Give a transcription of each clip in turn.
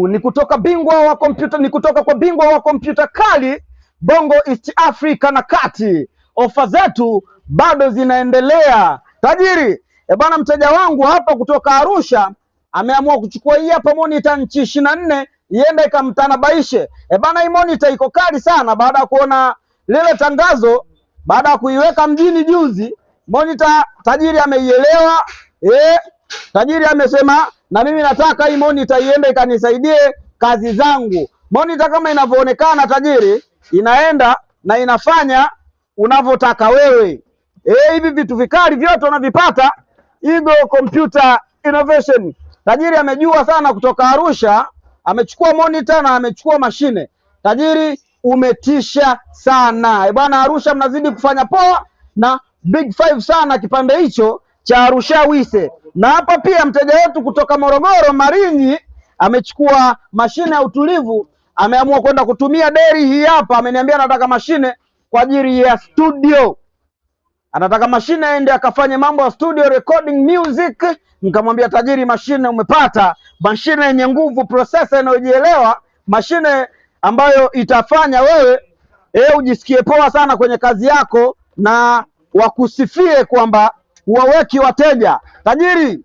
Ni kutoka bingwa wa kompyuta, ni kutoka kwa bingwa wa kompyuta kali Bongo East Africa na kati. Ofa zetu bado zinaendelea. Tajiri, e bana, mteja wangu hapa kutoka Arusha ameamua kuchukua hii hapa monitor nchi 24 iende ikamtanabaishe. E bana, hii monitor iko kali sana baada ya kuona lile tangazo, baada ya kuiweka mjini juzi, monitor tajiri ameielewa. Tajiri amesema na mimi nataka hii monitor iende ikanisaidie kazi zangu. Monitor kama inavyoonekana tajiri, inaenda na inafanya unavyotaka wewe. Hivi vitu vikali vyote unavipata Eagle Computer Innovation. Tajiri amejua sana kutoka Arusha, amechukua monitor na amechukua mashine. Tajiri umetisha sana. E bwana, Arusha mnazidi kufanya poa na big five sana kipande hicho cha Arusha Wise. Na hapa pia mteja wetu kutoka Morogoro Malinyi amechukua mashine ya utulivu, ameamua kwenda kutumia deri hii hapa. Ameniambia anataka mashine kwa ajili ya studio, anataka mashine aende akafanye mambo ya studio recording music. Nikamwambia tajiri, mashine umepata, mashine yenye nguvu, processor inayojielewa, mashine ambayo itafanya wewe ujisikie poa sana kwenye kazi yako na wakusifie kwamba huwaweki wateja. Tajiri,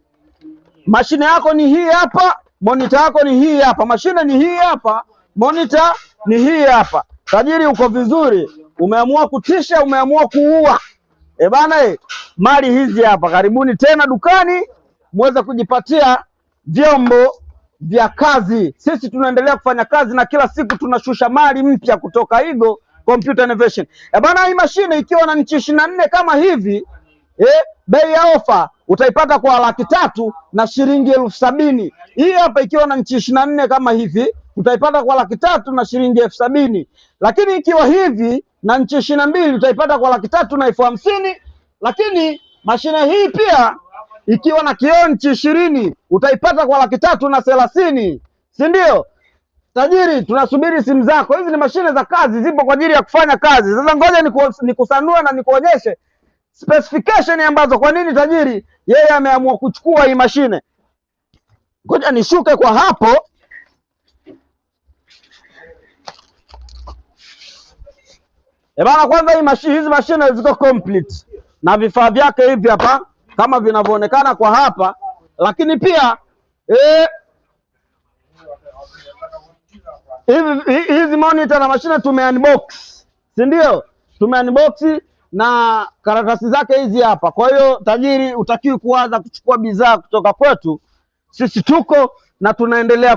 mashine yako ni hii hapa, monitor yako ni hii hapa, mashine ni hii hapa, monitor ni hii hapa. Tajiri, uko vizuri, umeamua kutisha, umeamua kuua. E bana, mali hizi hapa. Karibuni tena dukani muweze kujipatia vyombo vya kazi. Sisi tunaendelea kufanya kazi na kila siku tunashusha mali mpya kutoka Eagle Computer Innovation. E bana, hii mashine ikiwa na nchi 24 kama hivi, bei ya ofa utaipata kwa 300,070. Hii hapa ikiwa na nchi 24 kama hivi utaipata kwa 300,070. Lakini ikiwa hivi na nchi 22 utaipata kwa 350,000. Lakini mashine hii pia ikiwa na kioo nchi 20 utaipata kwa 330,000, si ndio? Tajiri, tunasubiri simu zako. Hizi ni mashine za kazi, zipo kwa ajili ya kufanya kazi. Sasa ngoja nikusanue na nikuonyeshe specification ambazo kwa nini tajiri yeye ameamua kuchukua hii mashine. Ngoja nishuke kwa hapo. E bana, kwanza hii mashine, hizi mashine ziko complete na vifaa vyake hivi hapa kama vinavyoonekana kwa hapa, lakini pia hizi monitor na mashine tume unbox, si ndio? Tume unbox na karatasi zake hizi hapa. Kwa hiyo tajiri, utakiwi kuanza kuchukua bidhaa kutoka kwetu, sisi tuko na tunaendelea.